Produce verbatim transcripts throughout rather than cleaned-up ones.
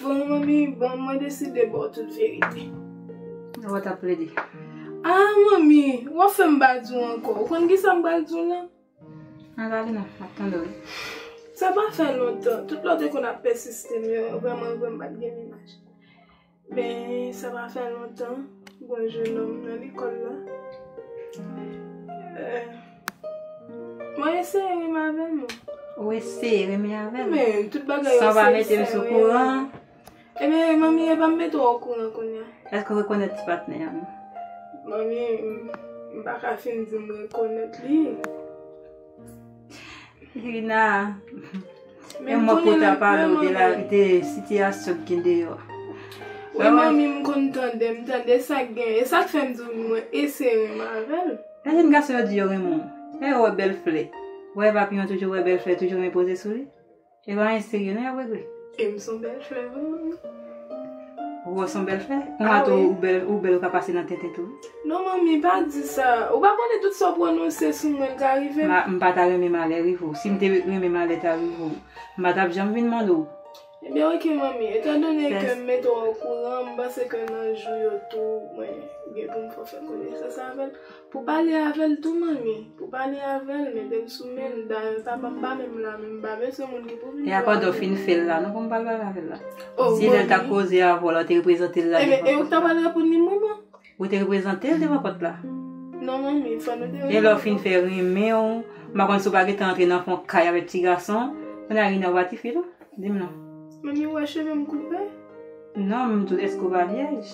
Bon, manmi, bon, mwen deside ba w tout verite. Ou t ap plede. Ah, manmi, w ap fè m pa di w ankò. Ou konn kisa m pral di w lan? An, pale non, m ap tande w. Sa pa fè lontan. Tout lè w te konn ap pèsiste m yo, vrèman, vrèman, m pa t gen menaj. Men, sa pa fè lontan, gon jennonm nan lekòl la. Eh, mwen eseye renmen avè l, mwen. Ou eseye renmen avè l? Men, tout bagay yo se eseye. San w pa mete m sou kouran? Ebyen, manmi, e pa m mete w okouran kounye a. Èske w rekonèt ti patnè a, menm? Manmi, m, m pa ka fin di m rekonèt li. Irina, men m mwen pou ta pale w de la, de sitiyasyon k gen deyò. Wi, manmi, m konn tande, m tande sa k gen. E sa k fè m di w mwen eseye renmen avè l. E jèn gason yo di yo renmen w. Lè yo wè bèl flè. Wè papiyon toujou, wè bèl flè toujou, men poze sou li. E pa anyen serye non, y ap regle. E m son bèl flè vre, manmi. Ou wè son bèl flè? Konpa tou ou bèl, ou bèl ou ka pase nan tenten tou. Non, manmi, pa di sa. Ou pa konnen tout sa w pwononse sou mwen ka rive. M pa ta renmen malè rive w. Si m te renmen malè ta rive w, m pa t ap janm vin mande w. Ebyen, oke, manmi. Etandone ke m mete w okouran, m panse ke nan jou yo tou, mwen gen pou m fè konesans avè l. Pou pale avè l tou, manmi. Pou pale avè l, mete m sou men l. Dayè, papa m pa menm la, men m pa bezwen moun ki pou vin pale avè l. E a pandan w fin fè l la, non, pou m pale avè l la. Si lè l t ap koze avè w la, w te reprezante l la devan pòt la. Ebyen, e ou k ta pral reponn li, manman? Ou te reprezante l devan pòt la. Non, manmi, fò nou te reprezante l. E lè w fin fè renmen w, m pa konn si w pa gentan antre nan fon kay avèk ti gason, kounye a Rina w pa ti fi tou. Di m non. Manmi, ou wè cheve m koupe? Non, m di w èske w pa vyèj?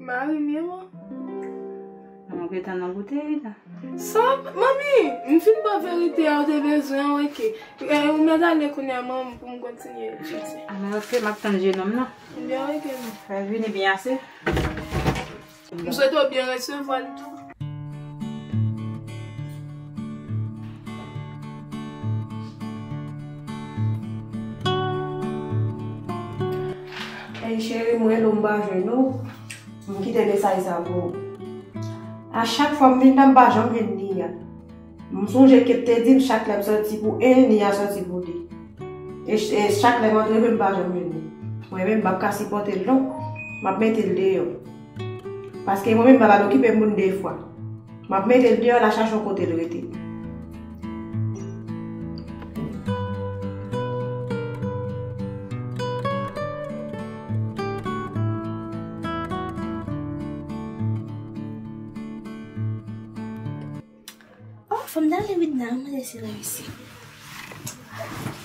Mari m ye, wi. An, ou gentan nan bouteyi la. Sa, manmi, m fin ba w verite a, ou te bezwen an, oke. E, ou mèt ale kounye a, manmi, pou m kontinye etidye. A, men oke, m ap tann jennonm nan. Ebyen, oke, manmi. Fè l vini byen ase. M swete w byen resevwa l tou. Ey, cheri, m rele w, m pa jwenn ou. M kite mesaj sa pou ou. A chak fwa m vin la, m pa janm jwenn Nia. M sonje Kate te di m chak lè m sòti pou en, Nia sòti pou de. E, ch- e chak lè m antre vre, m pa janm jwenn li. Mwen menm, m p ap ka sipòte l non. M ap mete l deyò. Paske mwen menm, m pa pral okipe moun de fwa. M ap mete l deyò, l a chache yon kote l rete. Oh, fò m t ale wi, nan, mwen se reyisi.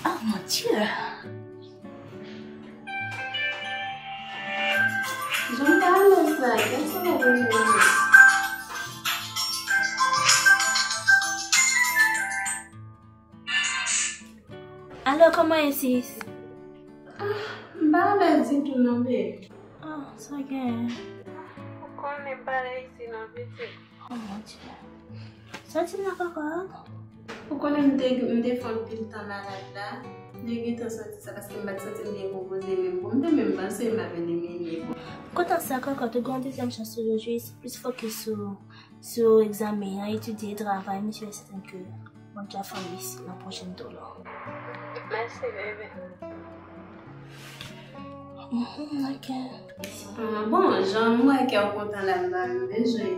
Oh, mon Dieu. Jan m ta alèz la, kèlke sa w bezwen manje. Alò, kòman ye, sis? Ah, m pa alèz ditou non, babe. Ah, sa gen? Ou konnen m pa reyisi non, pitit. Oh, mon Dieu. Sòti m nan kòkòt. Ou konnen m te, m te fè anpil tan malad la. M te gentan sòti sa paske m pa t santi m te bon koze menm. Bon, m te menm panse m ap elimine. M kontan sa, kòkòt, ou gen yon dezyèm chans toujou, jis plis fokis sou, sou egzamen an, etidye, travay, m si e sèten ke Bondye ap fè w reyisi nan pwochen tour la. Mèsi, bebe. Mhm, ok. Ah, bon, jan m wè kè w kontan la, m pa menm bezwen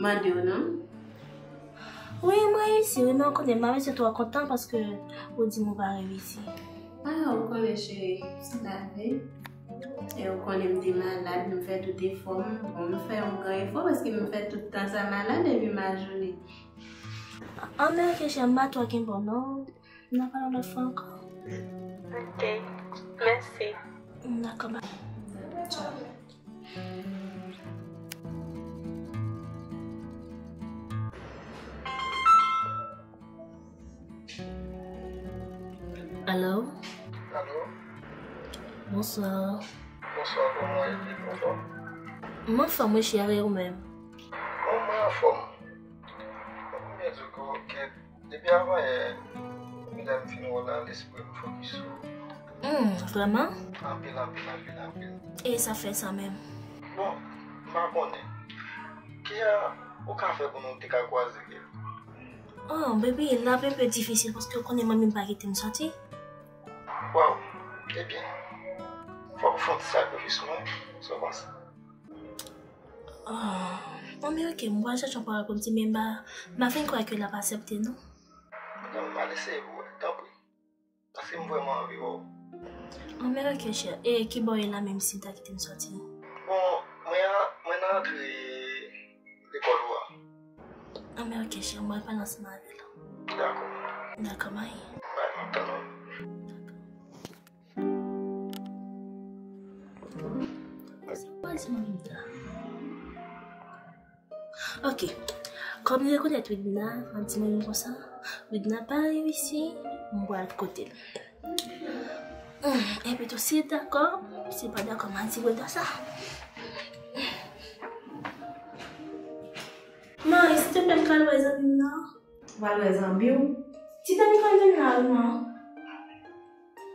mande w, non? Wi, m reyisi, wi, men w konnen, m pa bezwen twò kontan paske ou di m ou pa reyisi. Ah, ou konnen, cheri, se lavi. E ou konnen m te malad, m fè tout efò m. Bon, m fè yon gran efò paske m fè tout tan sa malad epi m ajoure. An, men ok, chè, m pa twò kenbe w non. N a pale yon lòt fwa ankò. Ok. Mèsi. Dakò, bye. Tchaw. Alo? Alo? Bonswa. Bonswa, kòman w ye? Ou anfòm? M anfòm, wi, cheri, e ou menm? Bon, mwen anfòm. Mwen konn byen di w ke, ke depi avanyè, lè m fin wè w la, lespri m fokis sou ou. Hmm, vrèman? Anpil, anpil, anpil, anpil. E sa fè sa menm? Bon, m pa konnen. Kijan ou ka fè konnen w te ka kwaze kè l? Oh, baby, l ap enpe difisil paske w konnen manmi m pa kite m sòti. Waw, Ebyen, fòk ou fè yon ti sakrifis pou mwen, sa w panse? Ah, bon, men ok, m pral chèche yon pawòl pou m di, men m pa, m pa fin kwè ke l ap aksepte, non. Bon, m al eseye pou wè, tanpri. Paske m vrèman anvi wè w. Ah, men ok, chè. E ki bò w ye la menm si w ta kite m sòti? Bon, mwen an, mwen nan rantre lekòl ou a. Ah, men ok, chè, m pral pale ansanm avè l. Dakò. Dakò, bye. Bye, m ap tann ou. Dakò. Sa w pral di manmi m sa? Ok. Kòm li rekonèt Widna, m ap di manmi m konsa, Widna pa reyisi, m pral kote l. Hmm, epi tou, si l dakò, si l pa dakò, m a di Widna sa. Mari, silteplè, m ka al wè zanmi m nan? Ou pral wè zanmi w? Ti zanmi kòm zanmi la, wi, man.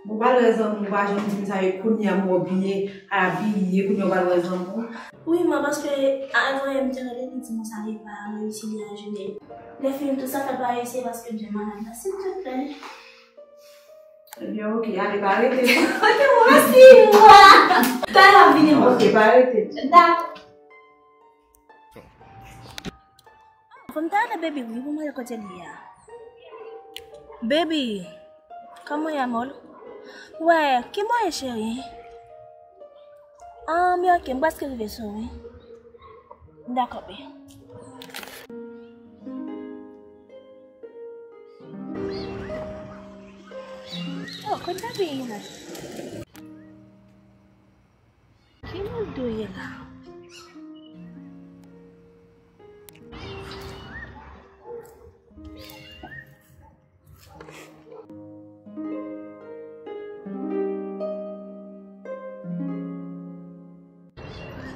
Bon, ou pral wè zanmi w, ou pa janm di m sa, e kounye a m wè w byen abiye, kounye a ou pral wè zanmi w? Wi, man, paske avan yè m te rele li, li di m sa, li pa reyisi, li ajene. Lè fini tou sa, fè l pa reyisi, paske m te malad la, silteplè. Ebyen, ok, ale, pa rete. Ok, mwen si, wa. Talè m ap vini, mwen. Ok, pa rete. Dakò. Fò m ta rele Baby wi, pou m wè kote l ye a. Baby, kòman w ye, amor? Wè, ki bò w ye, cheri? Ah, men ok, m prèske rive sou ou wi. Dakò, baby. Oh, kote Baby ye la? Ki moun dwe ye la?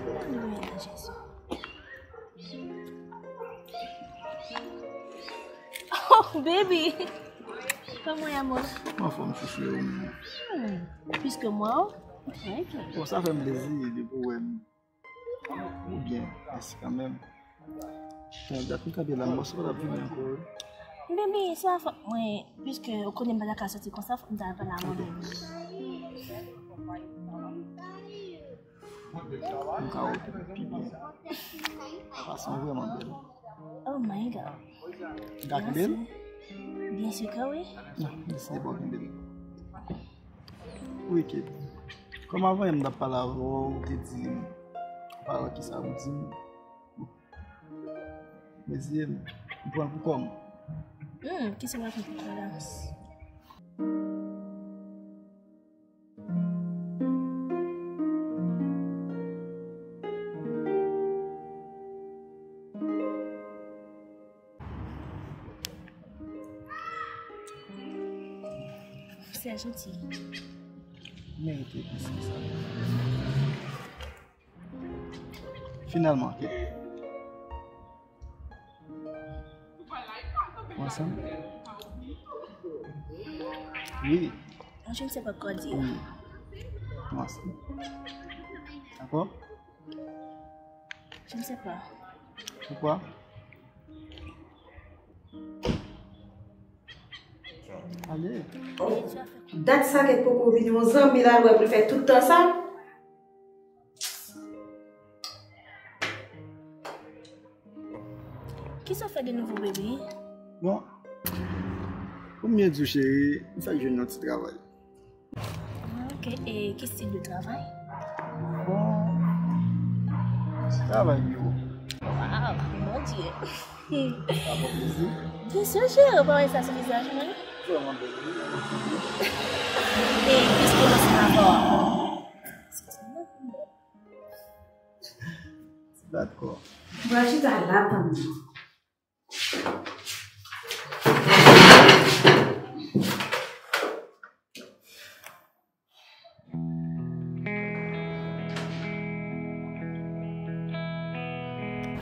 Ki moun dwe ye la, Jezi? Oh, baby! Kòman w ye, amor? Anfòm, chouchou, e ou menm? Hmm, plis ke mwa, oh. Ok. Bon, sa fè m plezi depi w wè m. Ou byen, mèsi kanmenm. Bon, dat m kanpe la, m panse w pa t ap vini ankò, wi. Baby, se pa fòt mwen, piske ou konnen m pa ta ka soti konsa, fòk m ta al pale avè w, baby. M ka wè w pi byen. Fason w vrèman bèl. Oh my God. M ka kenbe l? Byen si ke wi. Non, m deside pa w kenbe l. Wi, Kate. Kòm avan yè m t ap pale avè w, ou te di m, ou pa wè kisa pou di m. Bon. Mezye, m pran l pou kò m. Hmm, kisa w ap pran pou kò w la? Se janti. Merite plis ke sa. Finalman, ke. Ou ansanm? Wi. Je ne sais pas quoi dire. Wi. Nou ansanm. Dakò? Je ne sais pas. Poukwa? Ale. Oh, dat sa kèt poko vini yon zanmi l al wè pou l fè tout tan sa. Kisa w fè de nouvo, baby? Bon, pou m byen di w, cheri, m fèk jwenn yon ti travay. Ah, ok, e ki stil de travay? Bon, travay biwo. Waw, mon Dieu. Sa ba w plezi? Byen si, cheri, ou pa wè sa sou vizaj mwen? Vrèman bèl, wi. E piske mwen se avè w. Dakò. Mwen chita la tann ou.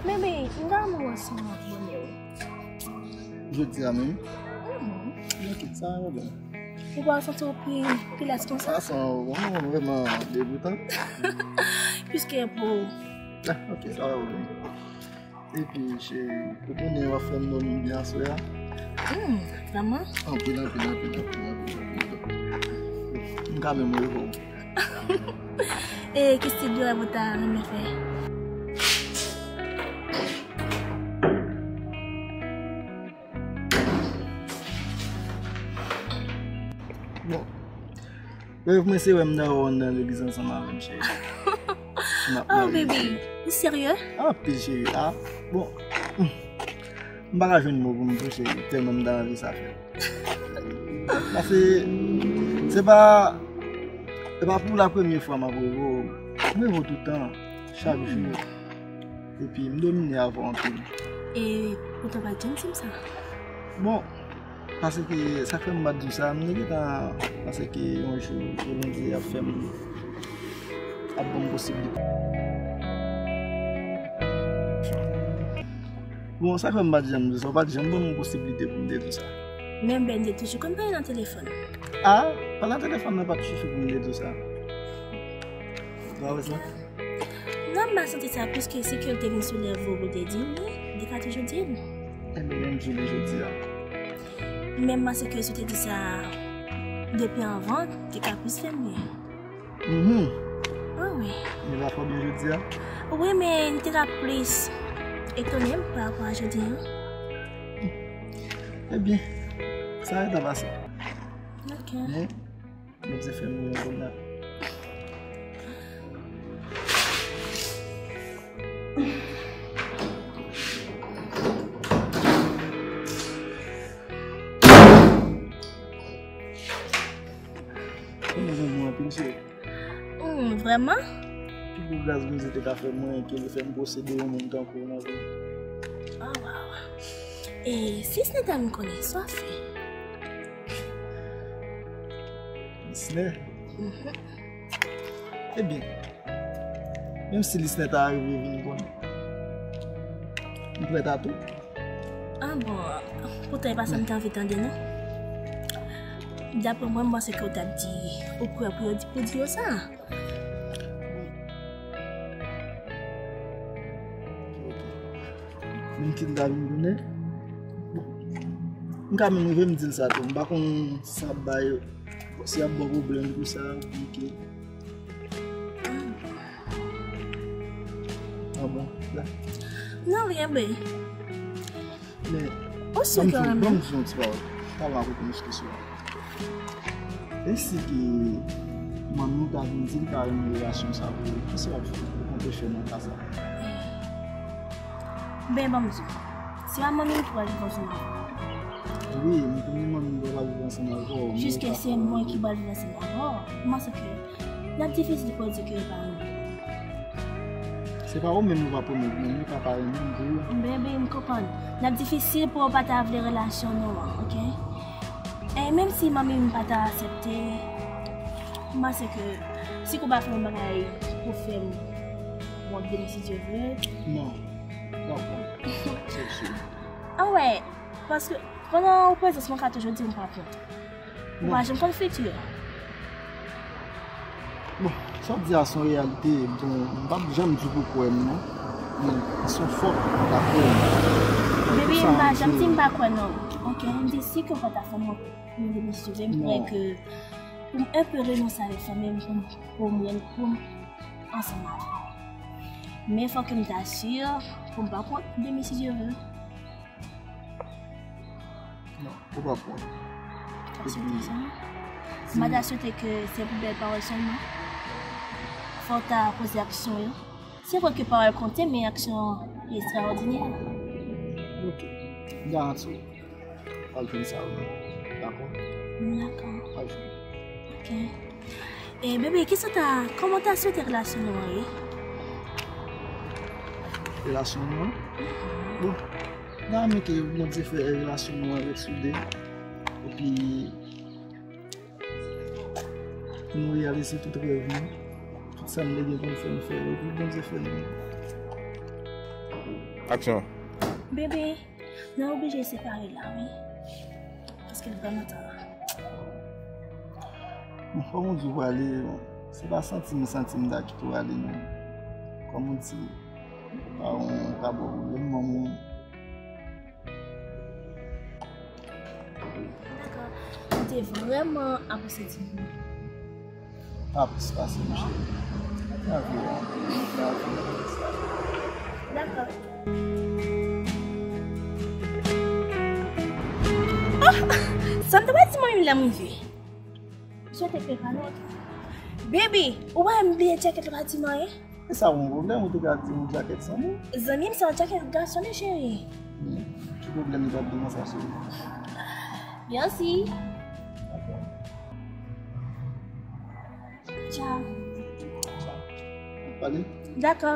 Bebe, m ta renmen wè si w ap abòne wi. Jodi a menm? Mhm. Yon kit sa, yo bon. Ou pa santi w pi, pi lès konsa? Sa san ou vrèman degoutan. Piske pou. Ah, ok, sa va, ok. Epi, cheri, ou konnen w ap fè m dòmi byen aswè a? Hmm, vrèman? Anpil, anpil, anpil, anpil, anpil, anpil. M ka menm reve w. E ki stil de rèv ou ta renmen fè? Bon. Rèv mwen se wè m nan wè w anndan legliz ansanm avè m, cheri. N ap Oh, marye. Baby, ou serye? Anpil, cheri. Ah, bon. M pa ka jwenn mo pou m di w, cheri, tèlman m ta anvi sa fèt. Paske se pa, se pa pou la premye fwa m ap reve w. M reve w toutan, chak jou. Epi m domine avè w anpil. E poutan pa t janm di m sa. Bon, paske sa k fè m pa t di w sa, m te gentan panse ke yon jou, ke Bondye ap fè m, ap ban m posiblite. Bon, sa k fè m pa t janm di w sa, ou pa t janm ban m yon posiblite pou m te di w sa. Men Ben te toujou konn pale nan telefòn. Ah, pa nan telefòn nan pa t sifi pou m te di w sa. Ou pa wè sa? Non, m pa santi sa, piske si ke l te vin sou lèv ou pou l te di m li, li te ka toujou di m. Ebyen, men m di w li jodi a. Men m panse ke si w te di sa depi anvan, li te ka plis fè m byen. Mhm. Ah wi. Li pa fè w byen jodi a? Wi, men li te ka plis etone m pa rapò a jodi a. Ebyen, sa rete pase. Ok. Men, Bondye fè m rive kounye a. Ou renmen mwen anpil, cheri. Hmm, vrèman? Pi gwo gras Bondye te ka fè mwen, ke li fè m posede yon moun tankou w nan vi m. Oh, wow. E si Snè ta vin konnen, sa w ap fè? Snè? Mhm. Ebyen, menm si Lisnè ta rive vin konnen, m prèt a tou. Ah bon, poutan e pa sa m te anvi tande non. Daprè mwen, m panse ke w t ap di, ou prè pou yo di, pou di yo sa. Menm ki l ta vin konnen, m ka menm rive m di l sa tou. M pa konn sa bay, si y ap ban pwoblèm pou sa, oubyen ke. Ah bon, la. Non, rien, bebe. Men, ou sou kè w renmen. Ban m di yon ti pawòl. Pale avèk mwen sou kesyon an. E si ke manmi w ta vin di l pa renmen relasyon sa pou ou, kisa w ap fè? Ou konte fè nan ka sa? Ben, ban m di w. Se pa manmi m ki pral viv ansanm avè w. Wi, m konnen manmi m pral viv ansanm avè w, men jiske se mwen ki pral viv ansanm avè w. M panse ke l ap difisil pou w di ke w pa renmen. Se pa ou menm ou pa pwomèt mwen, men papa renmen m pou ou. Baby, m konprann. L ap difisil pou w pa ta vle relasyon nou an, ok? E menm si manmi m pa ta aksepte, m panse ke si ke w pa fè yon bagay pou fè m, w ap demen si Dye vle. Non, w ap pran. Se si. Ah wè, paske pandan ou prezans mwen ka toujou di m pa pran. Ou pa janm konn fiti a. Bon, sa w di a se yon reyalite. Bon, m p ap janm di w pou kwè m non. Men se yon fòt pou w ta kwè m. Baby, m pa janm di m pa kwè non. Ok, m di si ke w pa ta fè m yon demen si Dye vle, m prè ke pou m enpe renonse avèk fanmi m pou m, pou m, pou m ansanm avè w. Men fòk ke m ta si pou m pa pran demen si Dye vle. Non, ou p ap pran. Ou swete sa? M pa ta swete ke se pou bèl pawòl sèlman. Fò w ta poze aksyon yo. Se vre ke pawòl konte, men aksyon an pi estrawòdinè. Ok. M garanti w. W ap jwenn sa ou vle. Dakò? Dakò. W ap jwenn. Ok. E bebe, kisa w ta, kòman w ta swete relasyon nou an ye? Relasyon nou an? Bon, m ta renmen ke Bondye fè relasyon nou an ret soude. Epi, pou nou reyalize tout rèv nou. Tout sa n te gen pou n fè, n fè yo. Epi Bondye fè nou. Aksyon. Bebe, nou oblije separe la, wi. Paske l vrèman ta. Bon, kòm ou di w prale, se pa santi m santi m ta kite w ale, non. Kòm ou di, pa yon ka ba w pwoblèm, manman w. Dakò. Mwen te vrèman apresye di m. Pa plis pase, mon cheri. Lavi a, lavi a. Dakò. Oh! Sa m te pral di mwen menm lè m rive. Swete ke kanèt. Baby, ou wè m bliye djakèt la pa di m anyen? E sa yon pwoblèm, ou te ka di yon djakèt san mou? Zanmi m, se yon djakèt gason, wi, cheri. Hmm. Ki pwoblèm li t ap di mwen sa, cheri? Mèsi. Dakò. Tchao. Pale? Dakò.